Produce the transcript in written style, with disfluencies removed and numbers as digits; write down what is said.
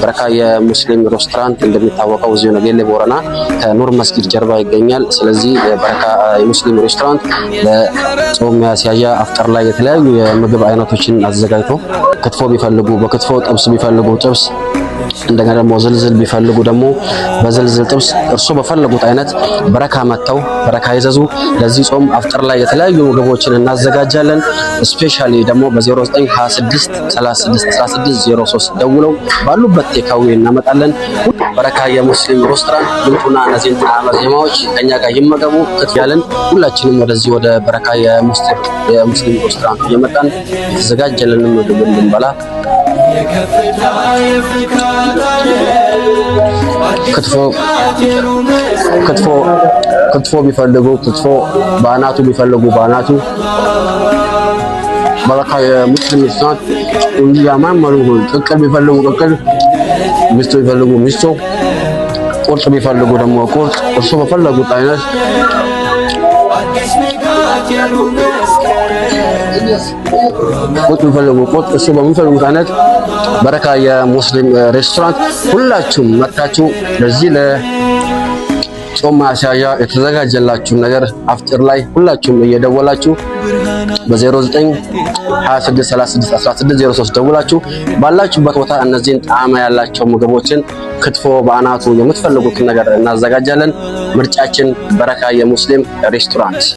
በረካ የሙስሊም ሬስቶራንት እንደሚታወቀው እዚሁ ነገሌ ቦረና ከኑር መስጊድ ጀርባ ይገኛል። ስለዚህ በረካ የሙስሊም ሬስቶራንት ለጾም ማስያዣ አፍጥር ላይ የተለያዩ የምግብ አይነቶችን አዘጋጅቶ ክትፎ ቢፈልጉ በክትፎ፣ ጥብስ ቢፈልጉ ጥብስ፣ እንደገና ደግሞ ዝልዝል ቢፈልጉ ደግሞ በዝልዝል ጥብስ፣ እርሶ በፈለጉት አይነት በረካ መጥተው በረካ ይዘዙ። ለዚህ ጾም አፍጥር ላይ የተለያዩ ምግቦችን እናዘጋጃለን። Specially ደግሞ በ0926 36 16 03 ደውለው ባሉበት takeaway እናመጣለን። በረካ የሙስሊም ሬስቶራንት ይምጡና እነዚህን ጣዕመ ዜማዎች ከኛ ጋር ይመገቡ። ያለን ሁላችንም ወደዚህ ወደ በረካ የሙስሊም ሬስቶራንት እየመጣን የተዘጋጀልንን ምግብ እንድንበላ። ክትፎ ክትፎ ክትፎ ቢፈልጉ ክትፎ በአናቱ ቢፈልጉ በአናቱ። በረካ የሙስሊም ሬስቶራንት እንዲያማመሩ ቅቅል ቢፈልጉ ቅቅል፣ ሚስቶ ቢፈልጉ ሚስቶ፣ ቁርጥ ቢፈልጉ ደግሞ ቁርጥ፣ እርሶ በፈለጉት አይነት ቁርጥ ቢፈልጉ ቁርጥ፣ እሱ በሚፈልጉት አይነት በረካ የሙስሊም ሬስቶራንት ሁላችሁም መታችሁ ለዚህ ለጾም ማስያዣ የተዘጋጀላችሁን ነገር አፍጥር ላይ ሁላችሁም እየደወላችሁ በ09 26 36 16 03 ደውላችሁ ባላችሁበት ቦታ እነዚህን ጣዕም ያላቸው ምግቦችን ክትፎ በአናቱ የምትፈልጉትን ነገር እናዘጋጃለን። ምርጫችን በረካ የሙስሊም ሬስቶራንት።